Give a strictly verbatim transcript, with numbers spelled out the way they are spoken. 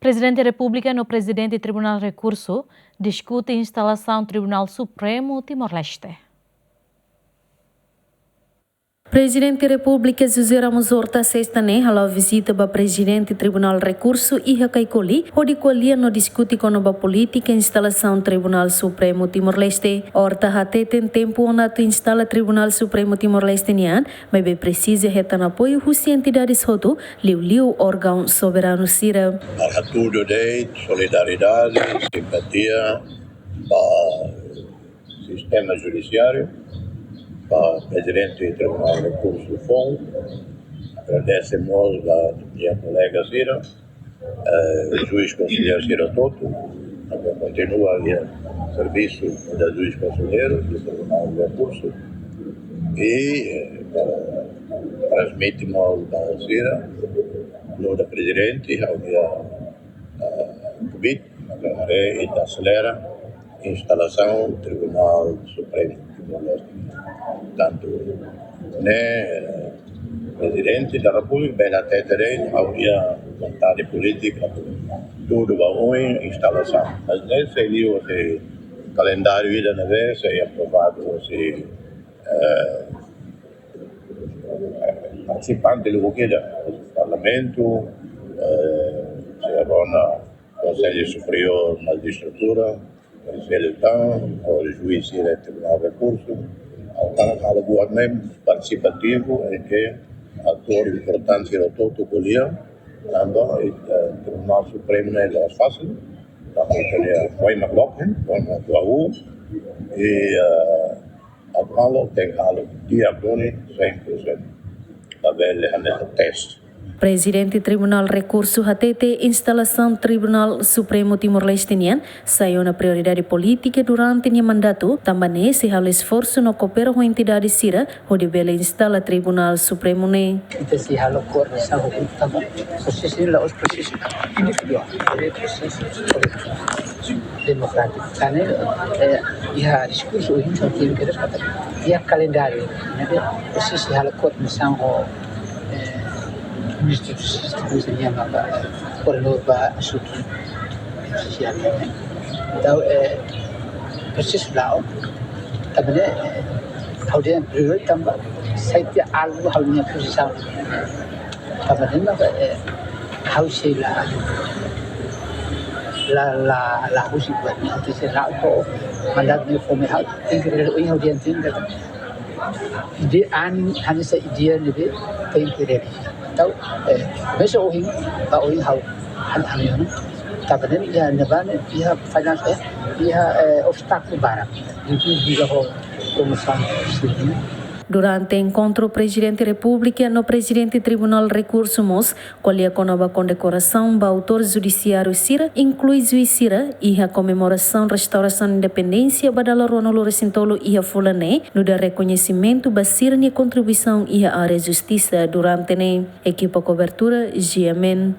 Prezidente Repúblika no Prezidente Tribunál Rekursu diskute instalasaun Tribunál Supremu Timor-Leste. Prezidente Repúblika José Ramos Horta sesta ne'e hala'o vizita ba Prezidente Tribunál Rekursu iha Caicoli, hodi ko'alia no diskute kona-ba polítika instalasaun Tribunál Supremu Timor-Leste. Horta hateten tempu ona atu instala Tribunál Supremu Timor-Leste nian, maibé presiza hetan apoiu husi entidades hotu, liuliu órgaun soberanu sira. Para hatudu de'it solidariedade, simpatia ba sistema judisiáriu, ba Prezidente Tribunál Rekursu foun. Agradese mós ba nia kolega sira, eh, juís konselleiru sira hotu, atu kontinua nia servisu ba juís konselleiru Tribunál Rekursu. I, eh, para transmite mós ba sira, no da Prezidente, ha'u-nia, eh, konvite, para ita aselera instalasaun Tribunál Supremu Timor-Leste. Tantu ne'e, eh, Prezidente da Repúblika bele hatete de'it, ha'u-nia vontade polítika, hatudu ba oin instalasaun. Mas ne'e sei liu husi kalendáriu ida ne'ebé sei aprovadu husi, eh, partisipante lubuk ida, Parlamentu, eh, sei rona Konsellu Superiór Majistratura, Konsellu tan, ho juís sira Tribunál Rekursu, ha'u hakarak halo buat ne'e partisipativu, em ke atór importante sira hotu ko'alia, tanba, eh, Tribunál Supremu ne'e la'ós fasil, tanba ita-nia poema blokken, poema tuau, i, eh, atu halo, tenke halo di'ak duni, cem por cento. Labele hanesan teste. Prezidente Tribunál Rekursu hatete instalasaun Tribunál Supremu Timor-Leste nian sai ona prioridade polítika durante nia mandatu, tanba ne'e sei halo esforsu no koopera ho entidade sira, hodi bele instala Tribunál Supremu ne'e. Ita sei halo koordenasaun ho grupu tanba prosesu ne'e la'ós prosesu individuál, prosesu koletivu, demokrátiku. Tan ne'e, eh, iha diskursu ohin ha'u tenke respeita iha kalendáriu, ne'ebé presiza halo koordenasaun ho, eh, Ministru Justisa, Ministru nian ba, eh, koordenadór ba asuntu sosiál nian. Entaun, eh, prosesu la'o, tanba ne'e, eh, ha'u dehan prioridade tanba sai tiha alvu ha'u-nia pozisaun. Tanba ne'e mak, eh, ha'u sei la, la, la, la husik buat ne'e, ha'u sei la to'o mandatu ne'e fó mai ha'u, tenke realiza, ohin ha'u dehan tenke. Ide an, hanesan ide ne'ebé tenke realiza. Entaun, eh, komesa ohin, ba ohin ha'u, han, han, han, tanba ne'e iha ne'ebá ne'e, iha finance, eh, iha, eh, obstákulu barak. Liuliu liga ho promosaun sira-ne'e. Durante enkontru, Prezidente Repúblika no Prezidente Tribunál Rekursu mós ko'alia kona-ba kondekorasaun ba autór judisiáriu sira, inklui juís sira, iha komemorasaun restaurasaun independénsia ba dala ruanulu-resin-tolu iha fulan ne'e, nu'udar rekoñesimentu ba sira-nia kontribuisaun iha área justisa durante ne'e. Ekipa kobertura, G M N.